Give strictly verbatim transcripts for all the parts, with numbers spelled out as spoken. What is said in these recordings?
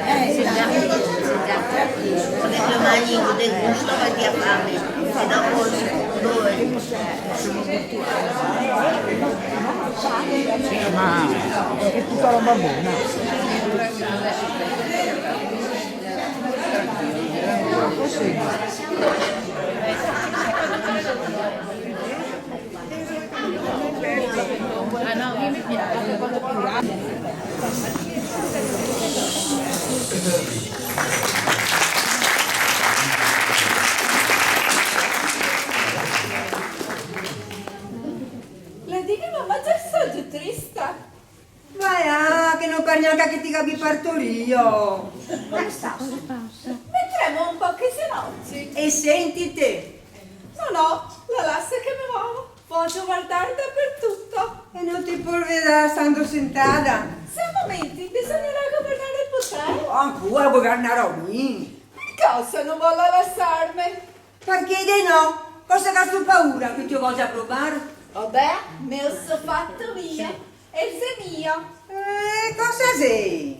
Eh, sì, già. Sì, già. Adeso magni de gusto parché ga fame, se dopo el secondo, eh. Sì, ma xe tuta roba bona. La diga, ma, ma za so trista. Va là, che no par gnanca che ti gabi partorìo. Basta. Me tremo un po' che se nozi. E sentite. No, no, la lasa che me vao. Vojo vardar dapartuto. E no te pol vedar stando sentada? Xe momenti, bisognarà governare el potere. Oh, ancora governarò mi? E cosa no vol lasarme? Parché de no? Cosa gastu paura che te lo voja probar? Vabè, me lo so fato mia. E xe mio. Eh, cosa xe?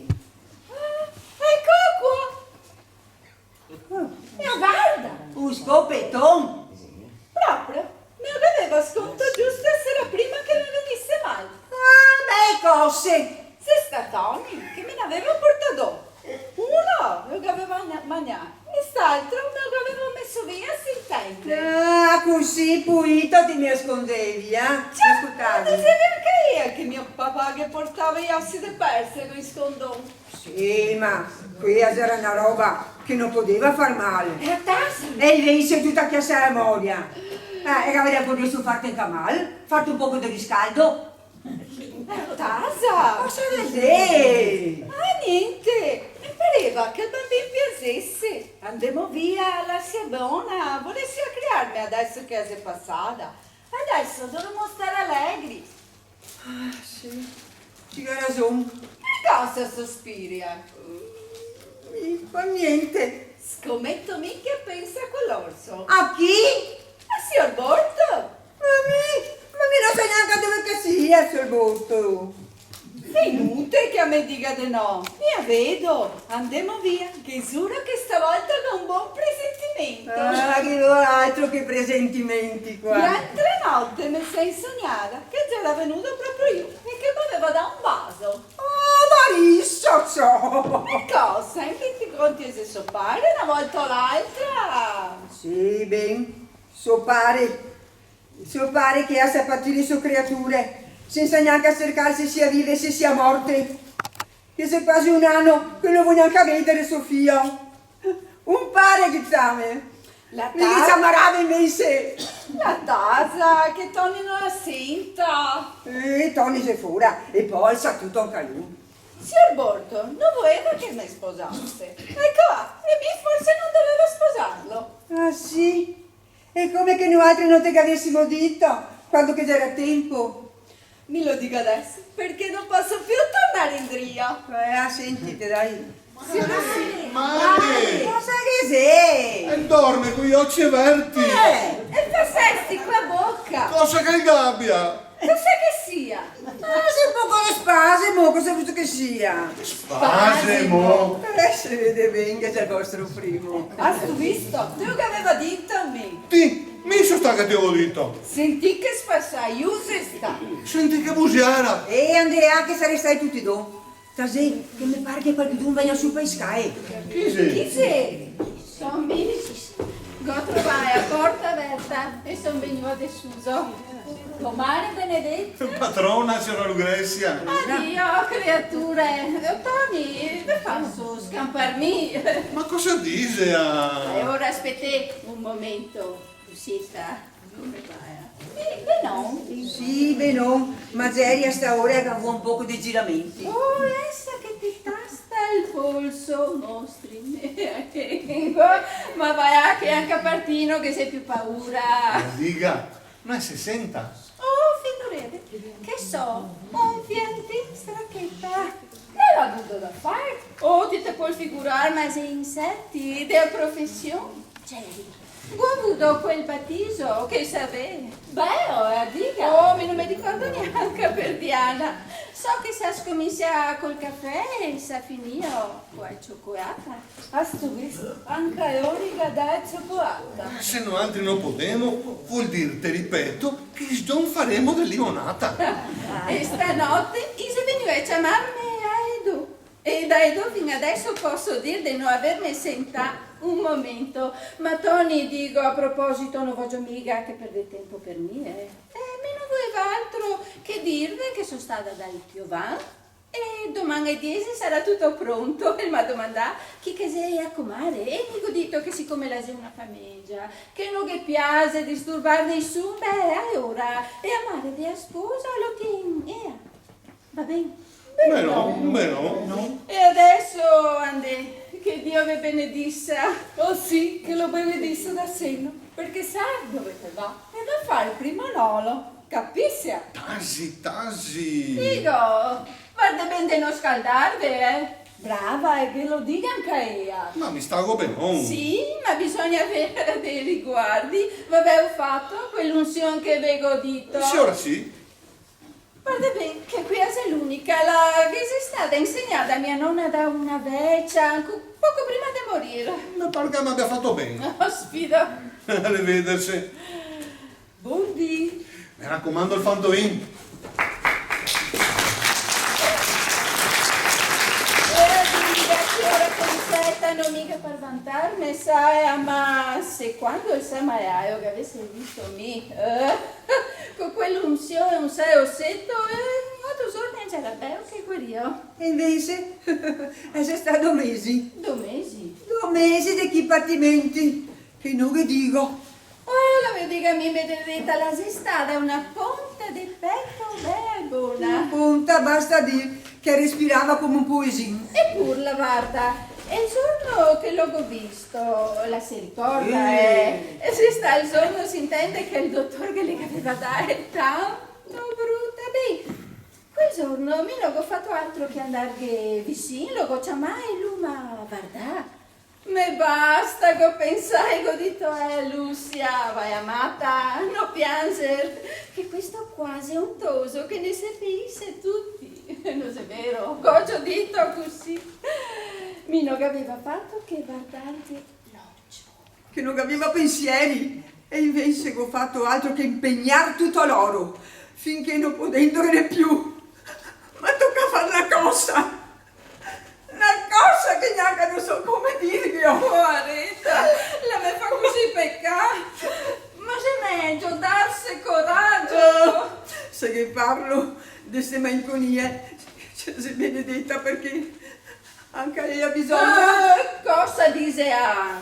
Ah, eco qua. Ah. E varda! Un scopeton! Proprio, me lo gaveva sconto giusto a sera prima che me vegnise mal. Ah, beh, cose! Xe sta Toni che me n'aveva portà do. Uno lo gaveva magna-, magnà e st'altro me lo gaveva meso via, s'intende. Ah, cusì puito ti me lo scondevi, eh? Ciò, ma te sè anca ea che mio papà ghe portava i osi de persego in scondon. Sì, ma quea xera na roba che no podeva far mal. E la tasa? E invese tuta quea sera moria. Eh, e che gavarìa podìo farte anca mal, farte un poco de riscaldo. E la tasa? Cosa xe? Ah, gnente. Me pareva che el banbin piansese. Andemo via, la sia bona, volesea criarme adeso che la xe pasada. Adeso dovemo star alegri. Ah, sì, ti ga rason. E cosa sospiria? Mm, mi fa gnente. Scometo mi che pensa a quel orso. A chi? A sior Borto. Ma mi, ma mi no so gnanca dove che sia, sior Borto. Xe inutile che la me diga de no. Mi la vedo. Andemo via, che giuro che stavolta go un bon presentimento. Ah, che altro che presentimenti qua. L'altra note me so insognada che el gera vegnù proprio lu e che el me gaveva dà un baso. Ah, ma riso, ciò! E cosa? In fin dei conti xe so pare, na volta o l'altra. Sì, ben, so pare. So pare che lasa patir le so creature, sensa gnanca sercar se sia vive e se sia morte. Che xe quasi un ano che no vo gnanca vedar so fio. Un pare che ciame. La ta-, me ciamarave invese. La tasa, che Toni no la senta. Eh, Toni xe fora, e po el sa tuto anca lu. Sior Borto no voleva che me sposase. Eco, e mi forse no doveva sposarlo. Ah, sì? E come che noialtre no te gavesimo dito, quando che gera tempo? Mi lo digo adeso, parché no poso più tornar indrio. Eh, ah, sentite, dai. Sì, ma sì. Mare! Cosa che xe? El dorme coi oci verti! Eh, e fasesti co la boca! Cosa che el gabia? Cosa che sia? Ah, xe un poco de spasemo, cosa vuto che sia? Spasemo? Eh, se vede ben che xe el vostro primo. Gastu visto? Te lo gaveva dito mi. Ti, mi so sta che te lo go dito. Senti che sfasaiuso che xe sta. Senti che busiara. E Andrea che sarè stai tuti do. Tasè, che me par che qualchedun vegna su pa le scae. Chi xe? Chi xe? So mi. Go trovà la porta verta e son vegnua de suso. Comare Benedeta. Patrona, siora Lucrezia. Adio, creature. Toni, ve faso scanpar mi. Ma cosa dixela? E ora spetè un momento. Cusì sta. Come va? Be-, benon. Sì, benon, ma geri a sta ora che go un poco de giramenti. Oh, lasa che te tasta el polso, mostrime. Ma va là che anca par ti no ghe xe più paura. Diga, no se senta. Oh, figureve, che so un fiantin stracheta. Che go vudo da far? Oh, ti te pol figurar, ma xe inseti de profesion. Geri, go vudo quel batiso, che savè? Beh, oh, la diga. Oh, mi no me ricordo Gnanca per Diana. So che se scominsia col cafè e se finia co la ciocolata. Astu visto? Anca lori ga da ciocolata. Se noantri no podemo, vol dir, te ripeto, che sdonfaremo de limonata. E stanote i xe vegnui a ciamarme a Edo. E da Edo fin adeso poso dir de no averme sentà un momento. Ma Toni, digo, a proposito, no vojo miga che perdè tempo per mi, eh. Eh, mi no voeva altro che dirve che so stada dal Piovan e doman ae diese sarà tuto pronto. El m'à domandà chi che xe la comare e mi go dito che sicome la xe una famegia, che no ghe piase disturbar nisun, beh, alora, la mare de la sposa lo tien ea. Va ben? Beh, no, beh, no. E adeso, andè, che Dio ve benedisa. Oh sì, che lo benedisa da seno, parché sa dove che va? E va a far el primo nolo, capisia? Tasi, tasi. Digo, vardè ben de no scaldarve, eh. Brava, e ghe lo diga anca ea. Ma mi stago benon. Sì, ma bisogna aver dei riguardi. V'aveu fato quel'unsion che ve go dito? Siora sì. Vardè ben, che quea xe l'unica, la ghe xe stada insegnà da mia nona da una vecia, anco poco prima de morir. Me par che m'abia fato ben. Oh, sfido. Arivederci. Bondì. Me racomando el fantoin. Eh, diga, siora Conceta, no miga par vantarme, sa, eh, ma se quando el s'è malà lo gavese visto mi, eh? Co quel'unsion e un sale oseto, eh, in oto giorni el gera bel che guarìo. E invese, el xe stà do mesi. Do mesi? Do mesi de chi patimenti, che no ghe digo. Oh, la me diga mi, Benedeta, la xe stada una ponta de peto bela e bona. Ponta, basta dir che respirava come un poesin. Epur, la varda, el giorno che lo go visto, la se ricorda, eh? Eh. E xe stà el giorno, s'intende, che el dotor ghe le gaveva dà tanto bruta. Beh, quel giorno mi no go fato altro che andarghe visin, lo go ciamà e lu m'à vardà. Me basta, go pensà e go dito: "Eh, Lucia, va là, mata, no pianzer, che questo qua xe un toso che ne se feise tuti." No xe vero? Go dito cusì. Mi no gaveva fato che vardarghe l'ocio. Che no gaveva pensieri, e invese go fato altro che impegnar tuto l'oro, finché no podendone più. Ma toca far na cosa. Na cosa che gnanca no so come dirvelo. Povareta, la me fa cusì pecà. Ma xe mejo darse corajo. Oh, se ghe parlo de ste malinconie, xe benedeta, parché anca ea ga bisogno. Ah, cosa dise, ah?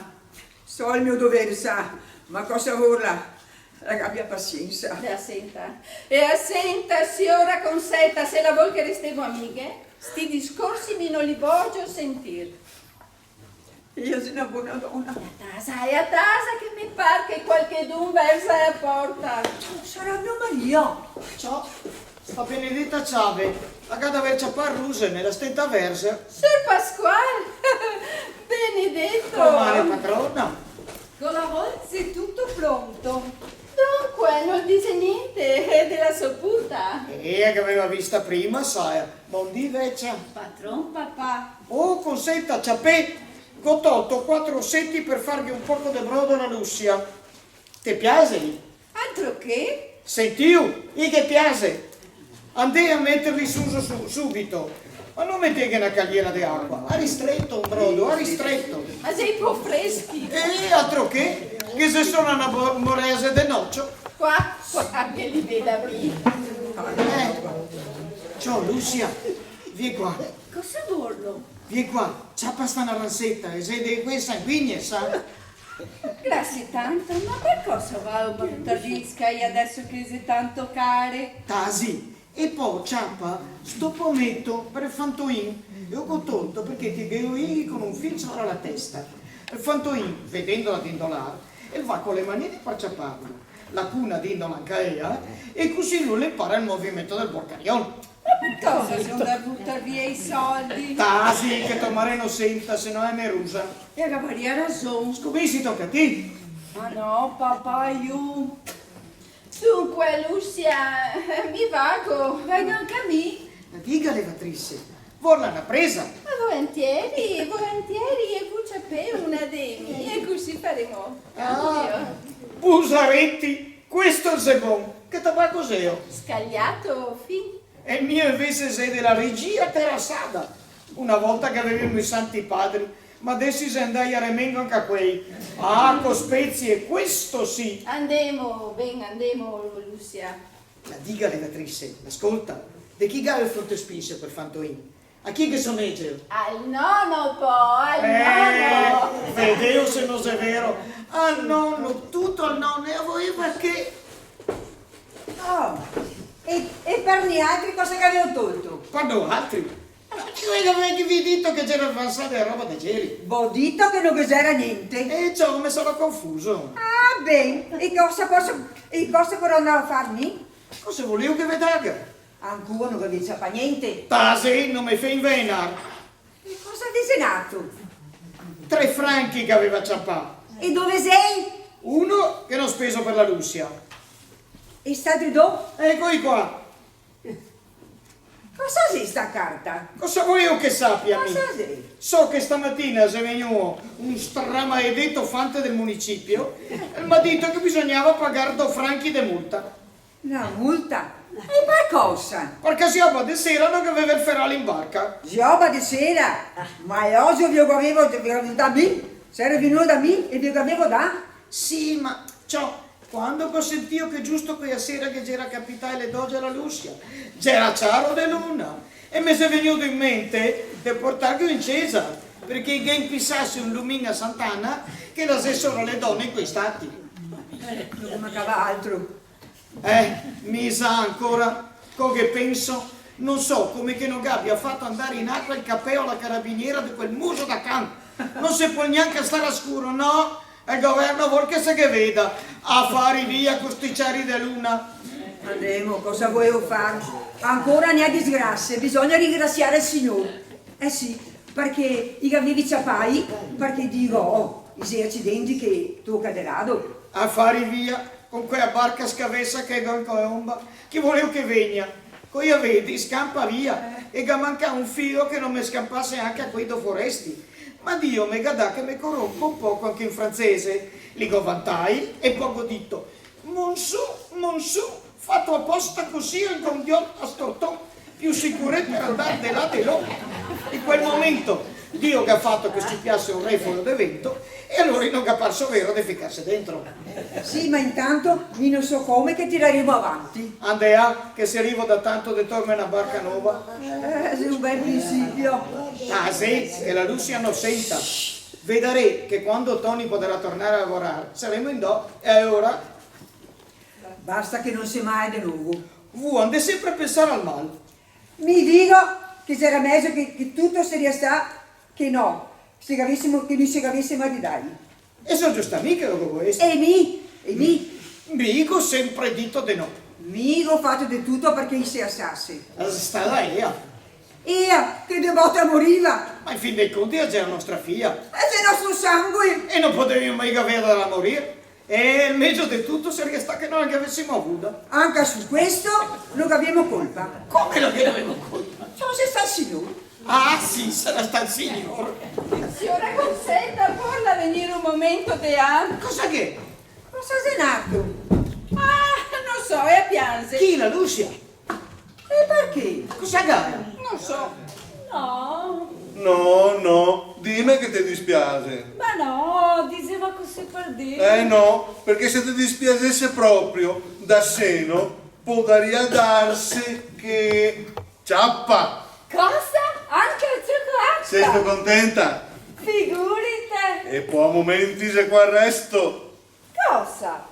So el mio dover, sa, ma cosa vorla? La gabia pasiensa. E la senta, e la senta, siora Conceta, se la vol che restemo amighe, sti discorsi mi no li vogio sentir. Ea xe na bona dona. E a tasa, e a tasa, che me par che qualchedun verza la porta. Sarà mia Maria. Ciò. Sta benedeta ciave, la ga da aver ciapà ruse, me la stenta verzer. Sior Pasqual! Benedeto! Comare patrona! Co la vol xe tuto pronto. Dunque, no dise gnente, eh, de la so puta? Eh, la gaveva vista prima, sa. Bondì, vecia. Patron, papà. Oh, Conceta, ciapè, go tolto quatro oseti per farghe un poco de brodo a la Lucia. Te piase? Altro che! Sentìu, i ghe piase! Andè a meterli su, su, su, subito! Ma no meteghe na caliera de acua, a ristreto, un brodo, a ristreto! Ma xe un po' freschi! Eh, altro che! Ghe xe solo na bo-, morese de nocio! Qua, qua, che li veda mi! Eh, ciò, Lucia, vien qua! Cosa vorlo? Vien qua, ciapa sta naranseta, e xe de quee sanguigne, sa? Grasie tanto, ma par cosa valo a butar via i schei adeso che xe tanto care? Tasi, e po ciapa sto pometo par el fantoin, e lo go tolto parché te ghe lo lighi co un fil sora la testa. El fantoin, vedendola dindolar, el va co le manine par ciaparlo. La cuna dindola anca ea, e cusì lu el inpara el movimento del borcarion. Ma par cosa xe ndà a butar via i soldi? Tasi, che to mare no senta, se no la me rusa. E la gavarìa rason. Scominsi, toca a ti. Ma no, papà, lu. Dunque, Lucia, mi vago, vago anca mi. Ma diga, levatrice, vorla na presa? Ma volentieri, volentieri, e vu ciapè una de mi, e cusì faremo. Ah, cambio. Busareti, questo xe bon. Che tabaco xeo? Scagliato, fin. E el mio invese xe dela Regia Terasada. Una volta che gavevimo i Santi Padri, ma deso i xe ndai a remengo anca quei. Ah, co spezie, questo sì! Andemo, ben, andemo, Lucia. Ma diga, levatrice, ma scolta, de chi galo el frontespizio quel fantoin? A chi che somegio? Al nono, po, al nono! Eh, vedeo se no xe vero. Al nono, tuto al nono, e a voeva che... Oh, e, e par nialtri cosa che gaveo tolto? Par noaltri? Ma no, digo, eh, che ve gaveva dito che gera avansada la roba de ieri? V'ho dito che no ghe gera gnente. E ciò, me sarò confuso. Ah, ben, e cosa poso, e cosa poso ndar a far mi? Cosa voleo che ve daga? Ancora no gaveo ciapà gnente. Tasi, no me fè invenar. E cosa xe nato? Tre franchi che gaveva ciapà. E dove xei? Uno che go speso par la Lucia. E st'altri do? Ecoli qua. Cosa xe sta carta? Cosa voleo che sapia, mi? Cosa xe? So che stamatina xe vegnuo un stramaledeto fante del municipio e el m'ha dito che bisognava pagar do franchi de multa. Na multa? E par cosa? Parché zioba de sera no gaveva el feral in barca. Zioba de sera? Ma l'ogio ve lo gavevo, ve lo gavevo dà mi, sarìa vegnuo da mi e ve lo gavevo dà. Sì, ma ciò, quando che go sentìo che giusto quea sera che gera capità el doge a la Lucia, gera ciaro de luna, e me xe vegnuo in mente de portarlo in cexa, parché i ghe inpisase un lumin a Sant'Ana che la xe sora le done in quei stati. Eh, no ghe mancava altro. Eh, mi sa ancora, co ghe penso, no so come che no gabia fato andar in acua el capeo a la carabiniera de quel muso da can. No se pol gnanca star a scuro, no? El governo vol che se ghe veda. Afari via co sti ciari de luna. Andemo, cosa voleo far? Ancora na disgrasia, bisogna ringrasiar el Signor. Eh sì, parché i gavevi ciapai, parché digo, oh, i xe acidenti che toca de lado. Afari via, co quea barca scavesa che go in colomba, chi voleo che vegna? Coi avedi, scampa via, e ga mancà un filo che no me scampase anca quei do foresti. Ma Dio me ga dà che me corompo un poco anca in francese. Li go vantai e po go dito: "Monsu, monsu, fato aposta cusì, el gondion a storton, più sicuro par andar de là de lo." In quel momento Dio ga fato che sciupiase un refolo de vento e alora no ga parso vero de ficarse dentro. Sì, ma intanto mi no so come che tiraremo avanti. Andea, che se rivo da tanto de torme na barca nova. Eh, xe un bel principio. Ah, sì, che la Lucia no senta. Vedarè che quando Toni podarà tornar a lavorar, saremo in do. E alora? Basta che no se maia de novo. Vu andè sempre a pensar al mal. Mi digo che sarà mejo che, che tuto sarìa stà che no, se gavesimo, che no se gavese maridai. E so giusto mi che lo go voesto? E mi, e mi. Mi go sempre dito de no. Mi go fato de tuto parché i se asase. Sta là ea. Ea, che de bote a moriva. Ma in fin dei conti ea xe la nostra fia. E xe nostro sangue. E no podevimo mai gaverla da morir. E el mejo de tuto sarìa stà che no la gavesimo avuda. Anca su questo no gavemo colpa. Come no gavemo colpa? Ciò, xe stà el Signor. Ah, sì, sarà stà el Signor. Siora Conceta, porla vegnir un momento de là? Cosa che? Cosa xe nato? Ah, no so, ea pianxe. Chi, la Lucia? E parché? Cosa gala? No so. No. No, no, dime che te dispiase. Ma no, diseva cusì par dir. Eh no, parché se te dispiasese proprio, da seno, podarìa darse che... Ciapa! Cosa? Anca el ciocolato? Seto contenta? Figurite! E po a momenti xe qua el resto. Cosa?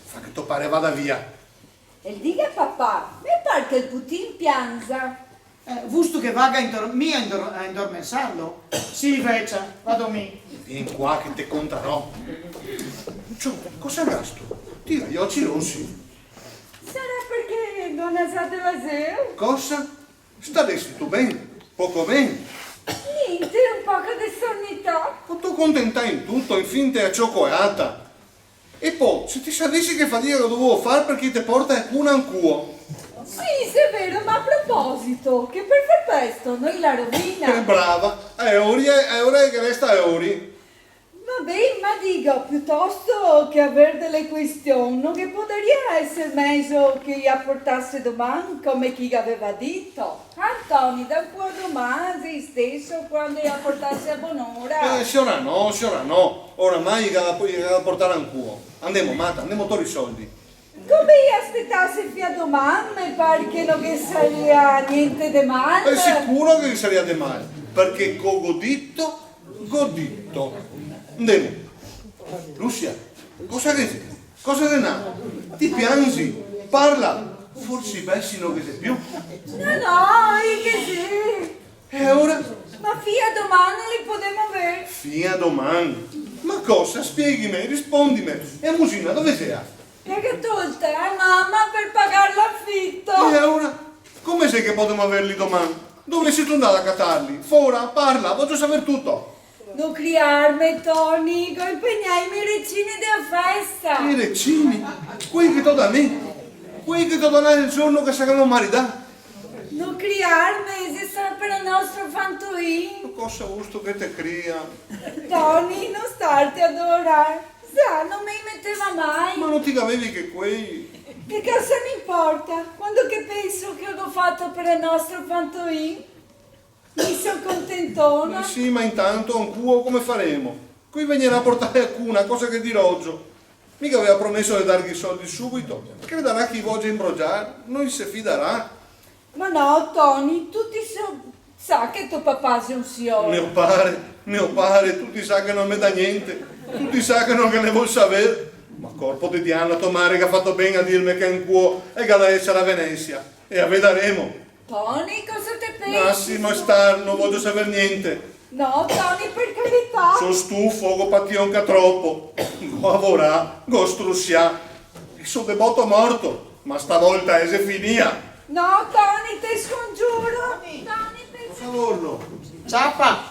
Fa che to pare vada via. El diga a papà, me par che el putin pianza. Eh, vusto che vaga a indor-, mi a indor-, a indormensarlo? Sì, vecia, vado mi. Vien qua che te contarò. Ciò, cosa gastu? Ti ga i oci rosi. Sarà parché go nasà de l'aseo. Cosa? Staresitu ben? Poco ben? Gnente, un poco de sonità. Ma to contentà in tuto, in fin te a ciocolata. E po', se te savesi che fadiga che go dovuo far par che i te porta a cuna ancuo. Sì, xe vero, ma a proposito, che par far presto no i la rovina. Eh, brava, xe ori, xe ori che resta ori. Va ben, ma digo, piutosto che aver dele question, no ghe podaria eser mejo che i a portase doman, come che i gaveva dito? Ah, Toni, da qua a doman, xe isteso, quando i a portase a bonora. Eh, siora no, siora no, oramai i ga da, i ga da portar ancuo. Andemo, mata, andemo tor i soldi. Come i aspetase fin a doman, me par che no ghe saria gnente de mal. Xe sicuro che ghe saria de mal, parché co go dito, go dito. Ndemo. Lucia, cosa che xe? Cosa che n'à? Ti pianzi? Parla. Forsi i besi no ghe xe più? No, no, i ghe xe. E ora? Ma fin a doman no li podemo aver. Fin a doman? Ma cosa? Spieghime, rispondime. E a musina dove xea? E che tolta, eh, mama, per pagar l'afito. E ora? Come xe che podemo averli doman? Dove sito ndada a catarli? Fora, parla, vojo saver tuto. No criarme, Toni, go impegnà i me recini dea festa. I recini? Quei che t'ò dà mi? Quei che t'ò donà el giorno che se gavemo maridà? No criarme, xe stà per el nostro fantoin. Ma cosa vusto che te cria? Toni, no starte a dolorar. Za, no me i meteva mai. Ma no ti gavevi che quei? Che cosa me inporta? Quando che penso che go fato per el nostro fantoin, mi so contentona. Eh sì, ma intanto, ancuo, come faremo? Quei vegnarà a portarli a cuna, cosa che dirogio? Mi gaveva promeso de darghe i soldi subito. Credarà che i vogia imbrogiar, no i se fidarà. Ma no, Toni, tuti so-, sa che to papà xe un sior. Mio pare, mio pare, tuti sa che no me dà gnente, tuti sa che no ghe ne vol saver. Ma corpo de diana, to mare ga fato ben a dirme che ancuo el ga da eser a Venesia. E a vedaremo. Toni, cosa te pensi? Lasimo star, no vojo saver gnente. No, Toni, per carità. So stufo, go patìo anca tropo. Go lavorà, go strusià. E so de boto morto. Ma stavolta xe finìa. No, Toni, te scongiuro. Toni, te... Cosa vorlo? Ciapa!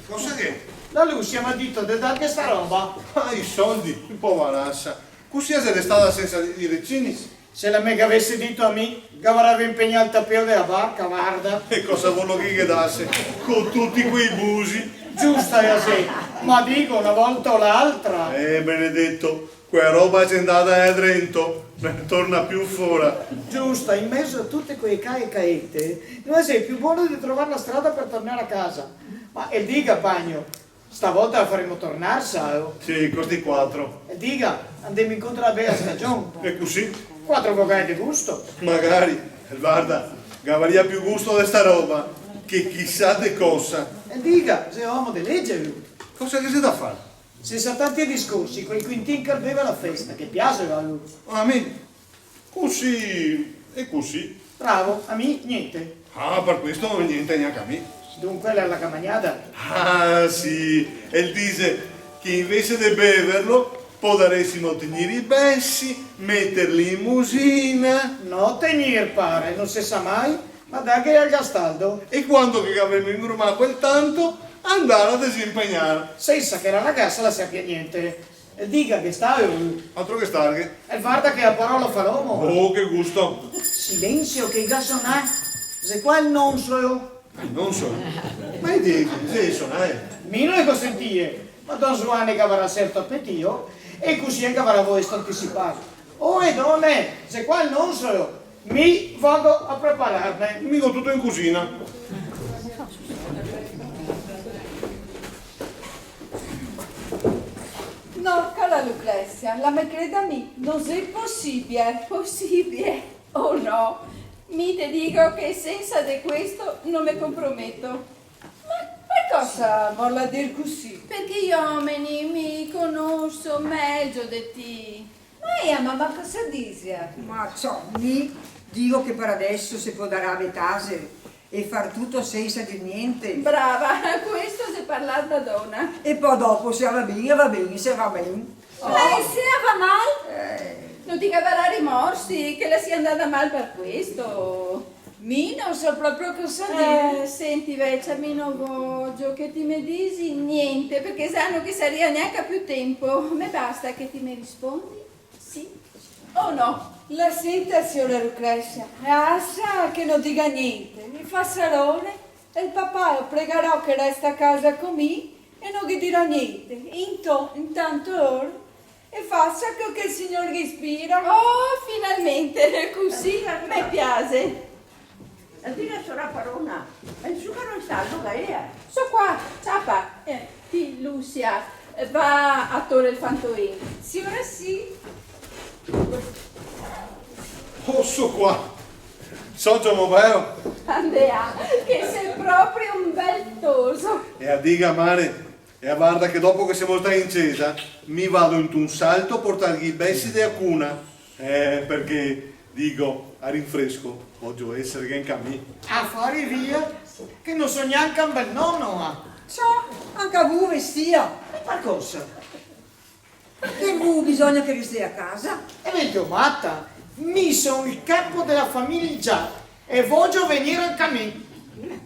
Cosa che? La Lucia m'ha dito de darghe sta roba. Ah, i soldi, povarasa. Cusì la xe restada sensa i recini? Se la me gavese dito a mi, gavarave impegnà el tapeo dea barca, varda. E cosa vorlo che i ghe dase, co tuti quei busi? Giusta, la xe, ma digo, na volta o l'altra. Eh, benedeto, quea roba xe ndada drento, no torna più fora. Giusta, in mezo a tute quee cae caete, no xe più bona de trovar la strada per tornar a casa. Ma el diga, Pagno, stavolta la faremo tornar, sa, oh? Sì, co sti quatro. El diga, andemo incontro a la bea stagion. E cusì? Quatro bogae de gusto. Magari, varda, gavaria più gusto de sta roba che chisà de cosa. El diga, xe omo de lege, lu. Cosa che xe da far? Sensa tanti discorsi, quel quintin che el beve a la festa, che piaseva a lu? A mi? Cusì e cusì. Bravo, a mi gnente. Ah, par questo gnente gnanca a mi. Dunque, la, la ga magnada? Ah, sì, el dise che invese de beverlo, podaresimo tegnir i besi, meterli in musina. No tegnir, pare, no se sa mai, ma darghei al Gastaldo. E quando che gavemo ingrumà quel tanto, andar a disimpegnar. Sensa che la ragasa la sapia gnente. E diga che sta, eh. Altro che starghe. E varda che a parola fa l'omo. Oh, che gusto. Silensio, che i ga sonà. Xe qua el nonsolo. Eh, nonsolo? Ma i dixe, sì, sonà, eh. Mi no le go sentìe, ma don Zuane gavarà serto apetìo, e cusì el gavarà voesto antisipar. Oh, e done, xe qua el nonsolo. Mi vago a prepararme. Mi go tuto in cusina. No, cara Lucrezia, la me creda mi, no xe posibie, posibie. Oh no, mi te digo che sensa de questo no me comprometo. Ma par cosa vorla dir cusì? Parché i omeni mi conoso mejo de ti. Ma ea, mama, cosa dixea? Ma ciò, mi digo che par adeso se podarà vetarse e far tuto sensa dir gnente. Brava, questo xe parlar da dona. E po dopo, se a va ben, a va ben, se a va ben. Oh. Ma e se a va mal? Eh. No ti gavarà rimorsi che la sia ndada mal par questo? Mi no so proprio cosa dir. Eh, senti, vecia, mi no vojo che ti me disi gnente, parché se no no ghe saria gnanca più tempo. Me basta che ti me rispondi sì o no. La senta, siora Lucrezia, lasa che no diga gnente, mi fasa l'onore, e el papà lo pregarò che resta a casa co mi e no ghe dirò gnente. Into-, intanto lori e fasa quel che el Signor ghe ispira. Oh, finalmente, cusì me piase. La diga, siora parona, el sucaro el sa, lo ga ea? So qua, ciapa. Eh, ti, Lucia, eh, va a tore el fantoin. Siora sì. Oh, so qua. So, Giomobeo. Andea, che te si proprio un bel toso. E la diga, mare, e la varda che dopo che semo stai in cesa, mi vado int'un salto a portarghe i besi de la cuna. Eh, parché, digo, a rinfresco, vojo eserghe anca mi. A fare via, che no so gnanca un bel nono, ah. Ciò, anca vu ve sia. E par cosa? Parché vu bisogna che resté a casa? E vegno mata? Mi son el capo de la famigia e vojo vegnir anca mi.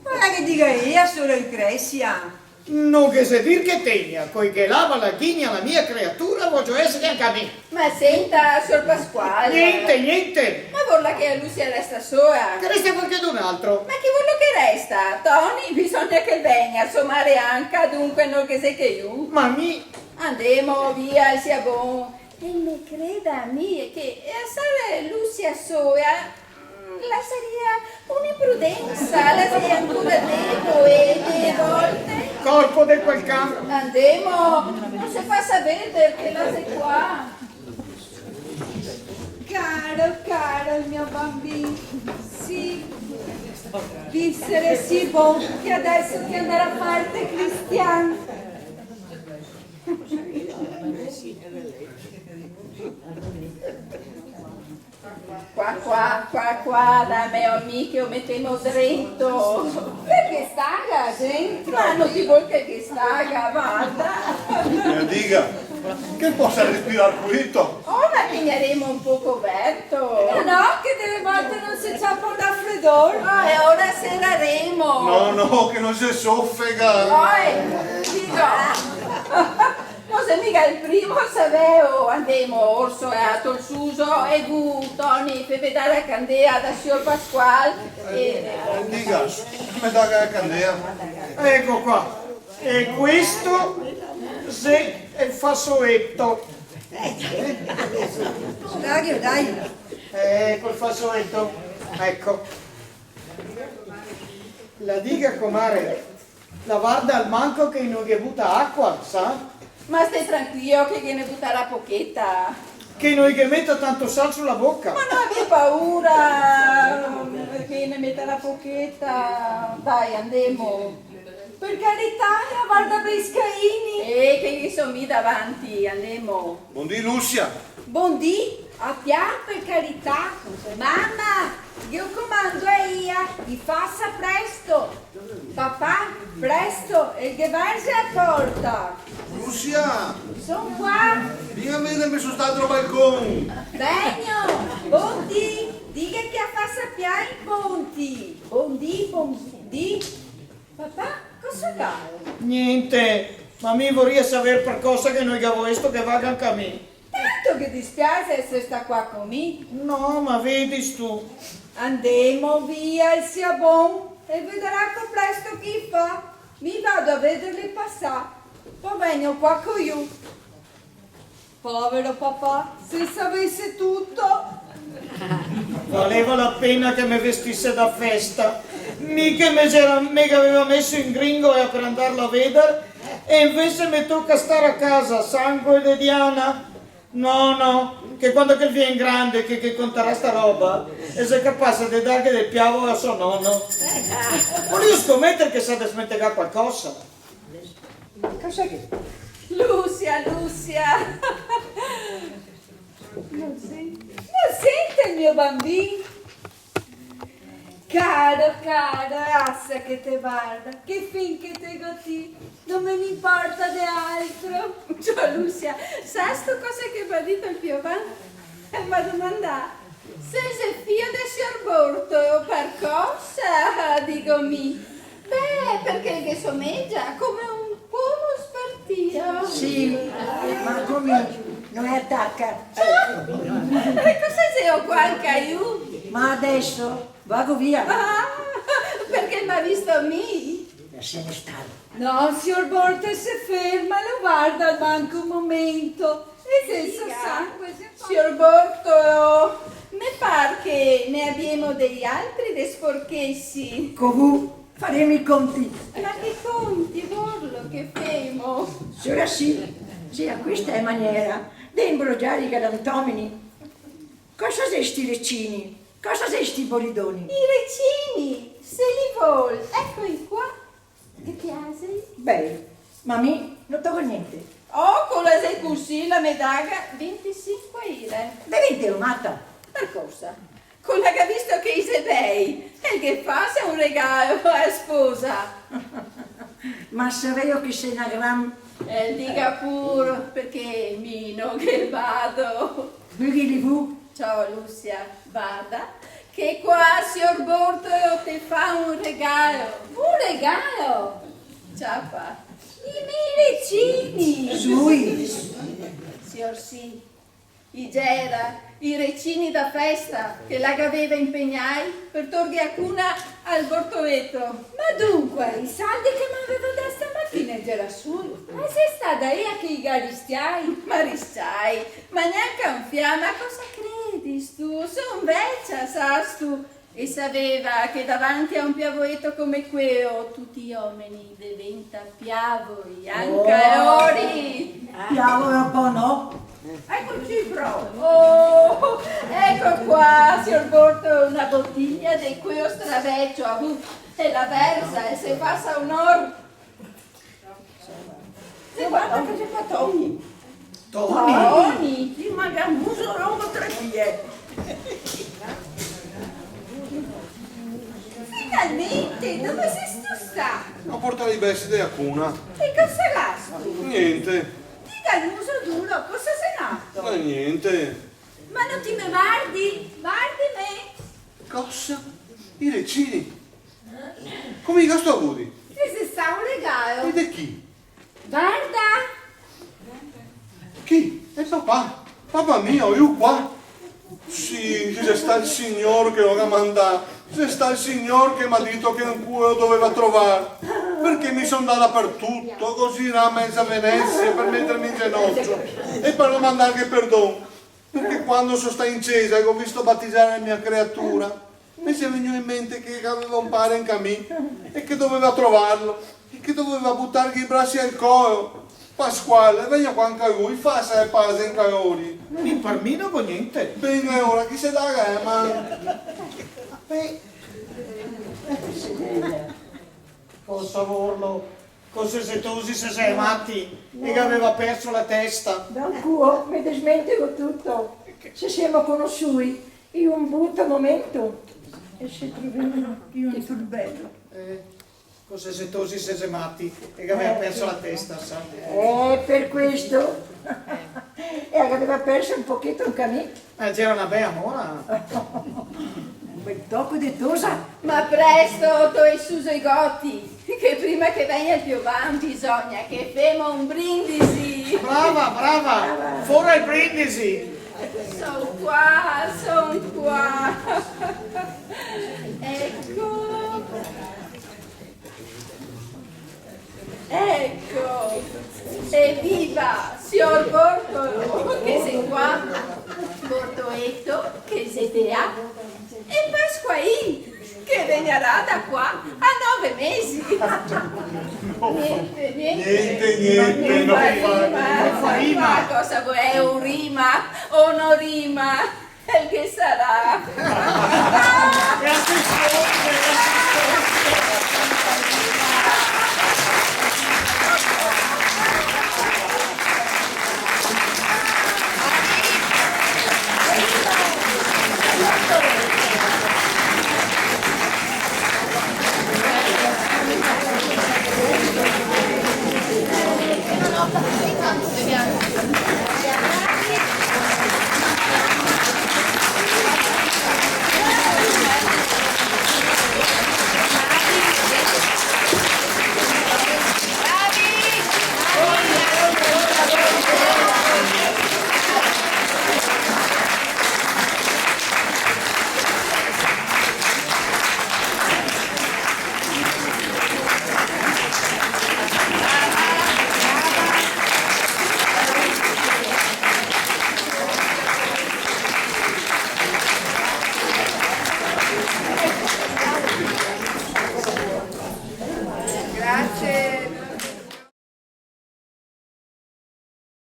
Ma che diga ea, siora Lucrezia? No ghe xe dir che tegna, co che lava la ghigna la mia creatura, vojo eserghe anca mi. Ma senta, sior Pasqual. Gnente, gnente. Ma vorla che la Lucia resta sola? Che resta qualchedun altro. Ma chi vorlo che resta? Toni, bisogna che el vegna, so mare anca, dunque no ghe xe che lu. Ma mi Andemo, via, el sia bon. E me creda a mi che lasar Lucia sola, mm, la saria un'imprudensa, la saria ancora debole, de volte. Corpo de quel can. Andemo, no se fasa veder che la xe qua. Caro, caro el mio bambin, sì, visere sì bon, che adeso ti andarà a farte cristian. Qua, qua, qua, qua, dame, amiche, lo metemo drento. Parché staga dentro? Ma no ti vol che, che staga, varda. Me diga, che posa respirar pulito? Oh, ma tegnaremo un poco verto. No, no, che dele volte no se ciapa un rafredor. Ah, e ora seraremo. No, no, che no se sofega. Oi, digo. No xe miga el primo, saveo. Andemo, Orso, eh, a tol suso, e vu, Toni, fe vedar la candea da sior Pasqual, e... Diga, me daga la candea. Eco qua. E questo xe el fasoleto. Dai, dai. Eco el fasoleto. Eco. La diga, comare, la varda almanco che no ghe buta acua, sa? Ma stè tranquilo che ghe ne butarà pocheta. Che no ghe meta tanto sal su la boca. Ma no gavè paura, che ne metarà pocheta. Dai, andemo. Par carità, la varda bei scaini. Eh, che ghe so mi davanti, andemo. Bondì, Lucia. Bondì, a pian, par carità. Mama, ghe lo comando a ea, i fasa presto. Papà, presto, el ghe verxe a porta. Lucia! Son qua. Vien a vederme su st'altro balcon. Vegno, bondì, diga che a fasa pian, bondì. Bondì, bondì. Papà, cosa galo? Gnente, ma mi voria saver par cosa che no i ga voesto che vaga anca mi. Tanto ghe dispiase eser stà qua co mi? No, ma vedistu. Andemo via, el sia bon, e vedarà co presto che i fa. Mi vado a vederli pasà, po vegno qua co lu. Povero papà, se savese tuto! Valeva la pena che me vestise da festa. Mi che me gera, me gaveva meso in gringola par andarlo a veder, e invese me toca star a casa, sangue de Diana. No, no, che quando che el vien grande, che, che contarà sta roba, el xe capace de darghe del piavolo a so nono. Vorio scometer che el se ga desmentegà qualcosa. Cosa che? Lucia, Lucia! No sente, no sente el mio bambin? Caro, caro, lasa che te varda, che fin che te go ti, no me n'inporta de altro. Ciò, Lucia, sastu cosa che el ga dito el piovan? El me ga domandà se el xe fio de sior Bortolo, par cosa, digo mi? Beh, parché el ghe somegia come un pomo spartìo. Sì, ma come no el taca? E cosa xeo qua anca mi? Ma deso vago via. Ah, parché el m'à visto mi? Laseme star. No, sior Bortolo, se ferma, lo varda almanco un momento. E sensa sangue, se fa. Sior Bortolo, me par che ne abiemo dei altri de sporchesi. Co vu faremo i conti. Ma che conti vorlo che femo? Siora sì, sì, a questa xe maniera de imbrogiar i galantomini. Cosa xe sti recini? Cosa xe sti boridoni? I recini, se li vol, ecoli qua. Te piasi? Bei, ma mi no togo gnente. Oh, co la xe cusì, la me daga vintisinque lire. Deventeo mata? Par cosa? Co la ga visto che i xe bei, el ghe fasa un regalo a sposa. Ma saveo che xe na gran... Eh, diga pur, parché mi no ghe bado. Bughi li vu? Ciò, Lucia, varda, che qua sior Bortolo te fa un regalo. Un regalo? Ciapa. I me recini! Sui! Sior sì. I gera i recini da festa che la gaveva impegnai par torghe a cuna al Bortoleto. Ma dunque, i soldi che m'aveva dà stamatina i gera sui? Ma xe stada ea che i ga risciai? Ma risciai? Ma gnanca un fià, ma cosa credistu? Son vecia, sastu? E saveva che davanti a un piavoeto come queo tuti i omeni deventa piavoi, anca lori. Piavoi un po' no. Ecoci, pro. Oh, eco qua, sior Bortolo, na botiglia de queo stravecio, ah, e la versa, e se fasa onor. E varda che xe qua Toni. Toni? Toni? Ti ma ga un muso longo tre pie. Finalmente, dove sestu stà? Go portà i bestie de a cuna. E cosa gastu? Gnente. Ti ga el muso duro, cosa xe nato? Ma gnente. Ma no ti me vardi? Vardime. Cosa? I recini? Come i gastu avuti? Te xe stà un regalo. E de chi? Varda! Chi? Xe papà? Papà mio, lu qua? Sì, sì, xe stà el Signor che lo ga mandà. Xe stà el Signor che m'ha dito che ancuo lo doveva trovar. Parché mi so ndà dapartuto, go zirà meza Venesia par meterme in zenocio e par domandarghe perdon. Parché quando so stà in cesa e go visto batizar la mia creatura, me xe vegnù in mente che gaveva un pare anca mi e che doveva trovarlo e che doveva butarghe i brasi al colo. Pasquale, vegna qua anca lu, fasa la pase anca lori. Mi par mi no go gnente. Ben, e ora chi se daga, eh, ma... Beh, eh, se vede. Cosa vorlo? Cosa xe tosi, se xe mati, e gaveva perso la testa. Da ancuo me desmentego tuto. Se semo conosui in un bruto momento e se trovemo in un turbelo. Eh, cosa xe tosi, se xe mati, e gaveva perso la testa, sa? Eh, par questo. E gaveva perso un pocheto anca mi. Eh, gera na bea mora. Un bel toco de tosa. Ma presto, toi su i goti, che prima che vegna el piovan bisogna che femo un brindisi. Brava, brava. Brava. Fora el brindisi. Son qua, son qua. Eco. Eco, eviva, sior Bortolo, che xe qua, Bortoleto, che xe de là, e Pasqualin, che vegnarà da qua a nove mesi. Gnente, gnente. Gnente, gnente, no fa rima. No fa rima. Ma cosa vuto, rima o no rima? El ghe sarà. E a se sconte, e a se sconte.